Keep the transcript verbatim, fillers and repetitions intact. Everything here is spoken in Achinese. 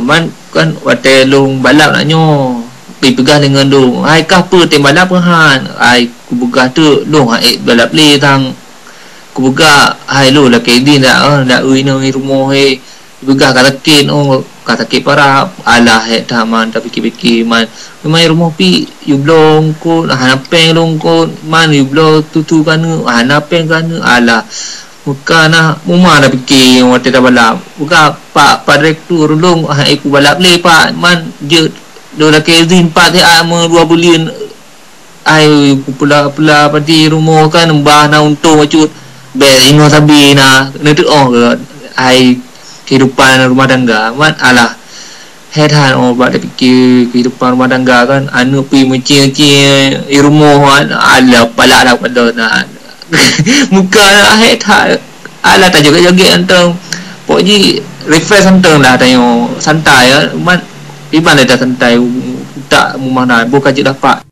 Man kan watèe lôn balap na nyoe, ipeugah deungon lôn, "Hai kah peue tem balap keuh han?" Ai kupeugah teuk, "Lôn han ék balap lé tang." Kupeugah, "Hai lôn lakèe idin dak, eh, dak eu inong i rumoh he." Ipeugah ka sakét, oh, ka sakét parah. Alah, hék that man tapike-pike man. Memang i rumoh pih, yue bloe eungkôt, hana péng lôn eungkôt, man yue bloe tutu keuneuk, hana péng keuneuk. Alah, meuka na muma tapike watèe tabalap. Meuka pak, pak direktur lôn han ék kubalap lé, Pak, man jeuet lôn lakèe izin Pak siat meudua buleuen. Ai, peula-peula padi rumoh kan, bah na untông bacut. Bèk inong sabe na, neuteu'oh keu ai kehidupan rumah tangga. Man alah, hék that, oh, bak tapike kehidupan rumah tangga kan, aneuk pih meucé-cé i rumoh kan, alah, palak dak padon na. Meuka na hék that, alah, tajoget-joget mantong. Pok jih refresh mantong lah tanyoe, santai kan. Man, iban dah santai, utak muma na, boh ka jeuet dapat.